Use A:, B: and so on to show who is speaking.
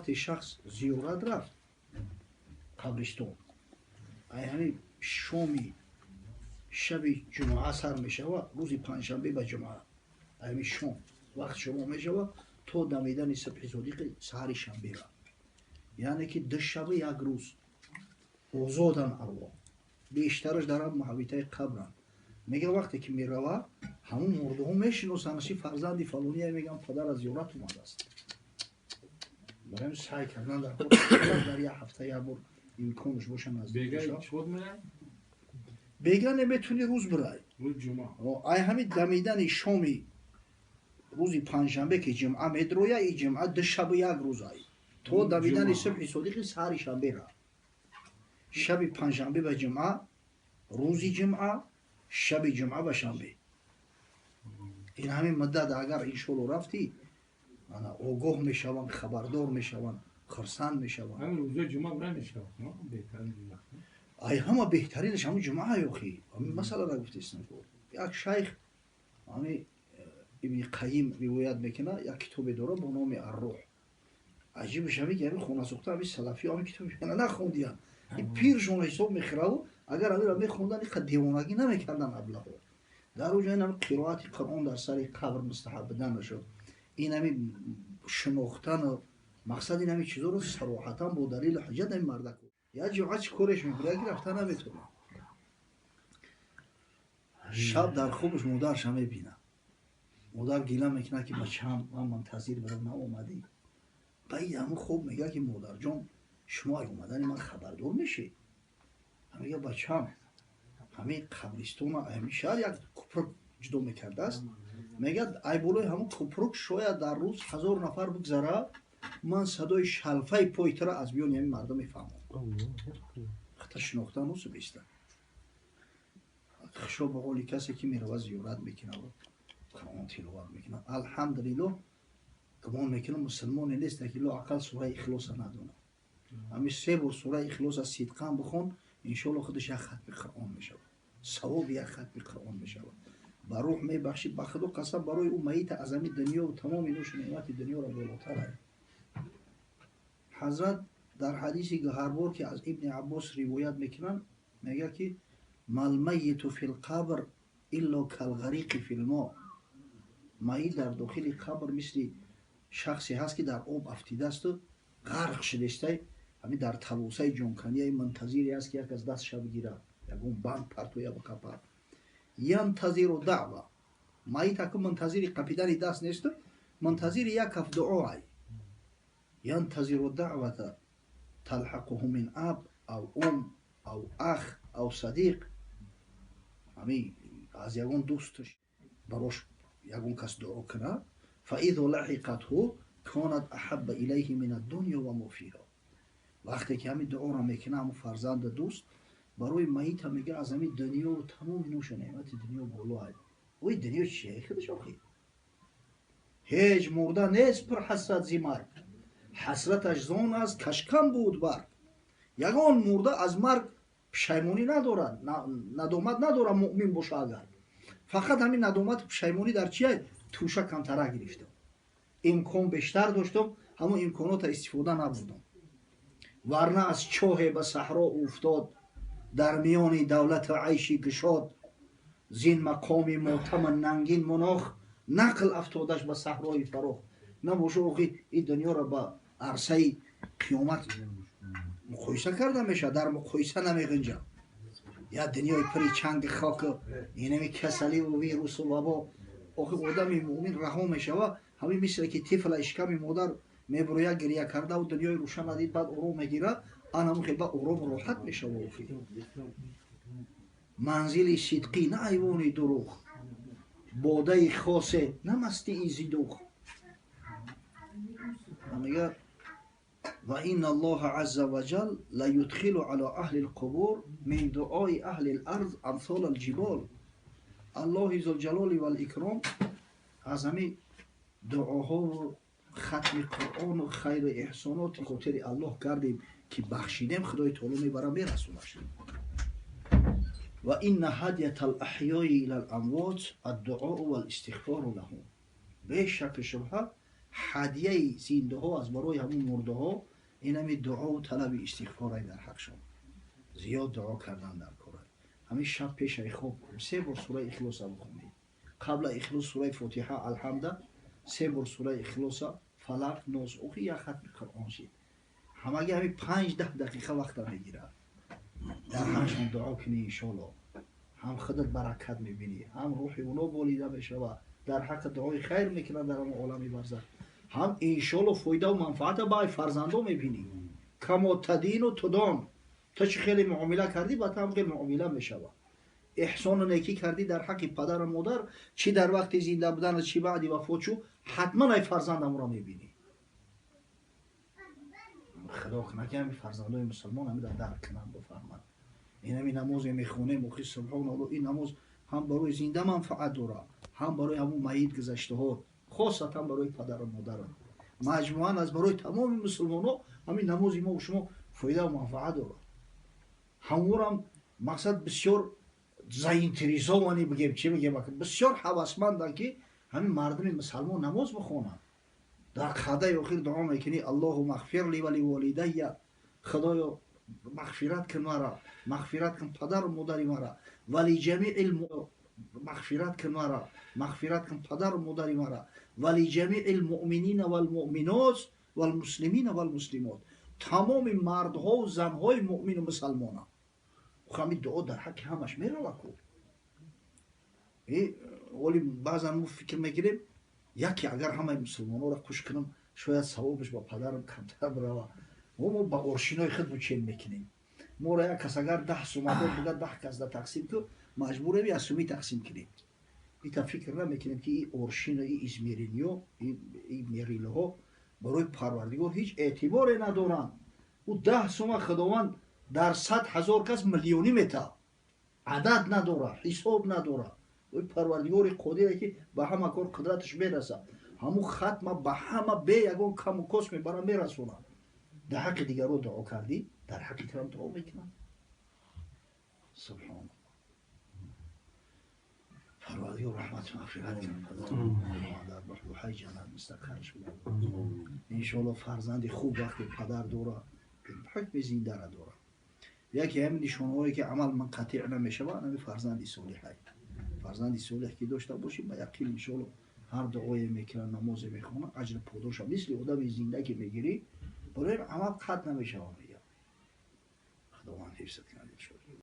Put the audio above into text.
A: Вақте шахс зиёрат рафт қабристон, ай ҳамин шоми шаби ҷумъа сар мешава, рӯзи панҷшанбе ба ҷумъа, ҳамин шом вақт шумо мешава то дамидани субҳи содиқи саҳари шанбера, яъне ки ду шаба як рӯз озодан арвоҳ, бештараш дар маҳвитаи қабранд. Мега вақте ки мерава, ҳамун мурдаҳо мешиносанд, ши фарзанди фалония, меган падар аз зиёрат омадааст. Барои саъй кардан дар як ҳафта як бор имконаш боша наздик. Бега неметуни рӯз бирай. Ай ҳамин дамидани шоми рӯзи панҷшанбе ки ҷумъа медроя, и ҷумъа ду шабу як рӯз ай то дамидани субҳи содиқи саҳари шанбера. Шаби панҷшанбе ба ҷумъа, рӯзи ҷумъа, шаби ҷумъа ба шанбе. Ин ҳамин муддат агар иншоалло рафтӣ, огоҳ мешаванд, хабардор мешаванд, хурсанд мешаванд. Ай ҳама беҳтаринаш ҳамун ҷумъа ёхи. Ҳамин масъаларо гуфтестам. Як шайх ҳамин Ибни Қайим ривоят мекунад, як китобе дорад бо номи Ар-Рӯҳ. Аҷибаш ҳамин ки ҳамин хонасохта, ҳамин салафиё ҳамин китоби нахондиянд. Ин пиршон ҳисоб мехӯраву агар ҳаминро мехонданд, ин қадр девонагӣ намекарданд аблаҳо. Дар оҷа ин ҳамин қироати Қуръон дар сари қабр мустаҳаб будан нашуд. Ин ҳамин шинохтану мақсад ин ҳамин чизоро сароҳатан бо далелу ҳуҷҷат ҳамин мардак. Як ҷумъа чӣ кореш мекунад, ки рафта наметавонад. Шаб дар хобаш модарша мебинад. Модар гила мекунад ки бачаам, ман мунтазир будам, наомадӣ. Ба ин ҳамун хоб мегӯяд ки модарҷон, шумо ай омадани ман хабардор мешед. Мегӯяд бачаам, ҳамин қабристона, ҳамин шаҳр як купрук ҷудо мекардааст. Мегӯяд ай болои ҳамун купрук шояд дар рӯз 1000 нафар бигзарад, ман садои шалфаи пои туро аз миёни ҳамин мардум мефаҳмам. Хата шинохтан усу беста. Хушо ба ҳоли касе ки мерава зиёрат мекунад, Қуръон тиловат мекунад. Алҳамдулиллоҳ, гумон мекунам мусулмоне нест ки лоақал сураи Ихлоса надонад. Ҳамин се бор сураи Ихлоса сидқан бихон, иншоалло худаш як хатми Қуръон мешавад. Савоби як хатми Қуръон мешавад. Ба рӯҳ мебахшӣ, ба Худо қасам, барои ӯ майита аз ҳамин дунёву тамоми нӯшу неъмати дунёро болотар аст. Ҳазрат дар ҳадиси гаҳарбор ки аз Ибни Аббос ривоят мекунанд, мегӯяд ки малмайиту фил қабр илло калғариқи фил мо. Майит дар дохили қабр мисли шахсе ҳаст ки дар об афтидаасту ғарқ шудестай, ҳамин дар талосаи ҷонканияи мунтазире аст ки як аз дастша бигирад, ягон банд партоя ба қапа. Янтазиру даъва. Майит аку мунтазири қапидани даст несту, мунтазири як каф дуо ай. Янтазиру даъвата талҳақуҳу мин аб ав ум ав ах ав садиқ. Ҳамин аз ягон дӯсташ барош ягон кас дуо кунад, фаизо лаҳиқатҳу канат аҳабба илайҳи мин аддунё ва мо фиҳа. Вақте ки ҳамин дуоро мекунад ҳамун фарзанду дӯст, барои майита мега аз ҳамин дунёву тамоми нӯшу неъмати дунё боло ай. Ой дунё чие худаш охи? Ҳеҷ мурда нест пур ҳасрат зи марг. Ҳасраташ зон аст кашкам буд барг. Ягон мурда аз марг пушаймонӣ надорад, надомат надорад муъмин боша агар. Фақат ҳамин надомату пушаймонӣ дар чия? Тӯша камтара гирифтам. Имкон бештар доштам, ҳамон имконота истифода набурдам. Варна аз чоҳе ба саҳро уфтод, дар миёни давлату айши кушод, зин мақоми мотама нангин мунох, нақл афтодаш ба саҳрои фарох. Набошо охи ин дунёро ба арсаи қиёмат муқоиса карда мешавад, дар муқоиса намеғинҷад. Я дунёи пури чанги хоку инами касаливу вирусу вабо. Охи одами муъмин раҳо мешавад, ҳамин мисле ки тифла ишками модар мебурояд гиря кардаву дунёи рӯшан надид, баъд ором мегирад, анаму хел ба орому роҳат мешавад. Охи манзили сидқӣ на айвони дурӯғ, бодаи хосе на мастии зидуғ. Мегӯяд ва инна Аллоҳа азза ва ҷал ла юдхилу ала аҳли лқубур мин дуои аҳли ларз амсола лҷибол. Аллоҳи зулҷалоли валикром аз ҳамин дуоҳову хатми Қуръону хайру эҳсоноти хотири Аллоҳ кардем ки бахшидем, Худои таоло мебара мерасонаш. Ва инна ҳадията лаҳёи ила ламвот аддуоу валистиғфору лаҳум. Бешаку шубҳа Ҳадияи зиндаҳо аз барои ҳамун мурдаҳо инами дуову талаби истиғфорай дар ҳақшон. Зиёд дуо кардан дар кора. Ҳамин шаб пешаи хоб се бор сураи Ихлоса бихонед. Қабла Ихлос сураи Фотиҳа, Алҳамда, се бор сураи Ихлоса, Фалақ, Нос, охи як хатми Қуръон шид. Ҳамаги ҳамин 5-10 дақиқа вақта мегирад. Дар ҳақшон дуо кунӣ, иншоалло. Ҳам худат баракат мебинӣ, ҳам рӯҳи уно болида мешавад, дар ҳаққи дуои хайр мекунанд дар ҳамон олами барзах. Ҳам иншоалло фоидаву манфаата ба фарзандо мебинӣ. Камо тадину тудон. Ту чӣ хеле муомила кардӣ, ба ту ҳам хеле муомила мешавад. Эҳсону некӣ кардӣ дар ҳаққи падару модар, чӣ дар вақти зинда будан, чӣ баъди вафот шу, ҳатман ай фарзандамро мебинӣ. Худо кунад ки ҳамин фарзандои мусулмон ҳамин дарк кунанд, бифаҳманд. Ин ҳамин намозе мехонем, охи субҳоналлоҳ, ин намоз ҳам барои зинда манфаат дорад, ҳам барои ҳамун майит гузаштаҳо, хосатан барои падару модарам. Маҷмӯан аз барои тамоми мусулмонҳо ҳамин намози мо шумо фоидаву манфаат дорад. Ҳамворам мақсад бисёр заинтересованный бигем, чӣ бигем, бисёр ҳавасманданд ки ҳамин мардуми мусалмон намоз бихонанд. Дар қаъдаи охир дуо мекунӣ: Аллоҳумма ғфир ли ва ли волидайя, Худоё мағфират кун мара, мағфират кун падару модари мара, ва ли ҷамиил, мағфират кун мара, мағфират кун падару модари мара, ва ли ҷамиил муъминина вал муъминот вал муслимина вал муслимот, тамоми мардҳову занҳои муъмину мусалмона. Ҳамин дуо дар ҳаққи ҳамаш мерава ку. Оли баъзан мо фикр мекунем, яке агар ҳамаи мусулмонҳоро куш кунам, шояд савобаш ба падарам камтар бирава. Мо ба оршинои худ мучен мекунем. Моро як кас агар 10 сума дод, бига 10 кас да тақсим ку, маҷбурем як суми тақсим кунем. Ита фикр намекунем ки и оршино, и измерения, и мерила ҳо барои Парвардигор ҳеҷ эътиборе надоранд. Ӯ 10 сума Худованд дар 100 000 кас миллионӣ мета, адад надорад, ҳисоб надорад. Ӯ Парвардигори қодире ки ба ҳама кор қудраташ мерасад, ҳамун хатма ба ҳама бе ягон каму кос мебара, мерасонад. Дар ҳаққи дигарро дуо кардӣ, дар ҳаққи туам дуо мекунад. Субҳоналлоҳ. Парвардигор раҳмату мағфират кунад, дар баҳбуҳаи ҷаннат мустақарш бидад, иншоалло. Фарзанди хуб вақте падар дорад, ҳукми зиндара дорад. Яке ҳамин нишонаҳое ки амал мунқатиъ намешавад, ҳамин фарзанди солиҳай. Фарзанди солиҳ ки дошта бошӣ, ба яқин, иншоалло, ҳар дуое мекунад, намозе мехонад, аҷру подоша мисли одами зинда ки мегирӣ. Барои амал қатъ намешавад, мегӯям. Худованд ҳифзат кунад, иншоалло.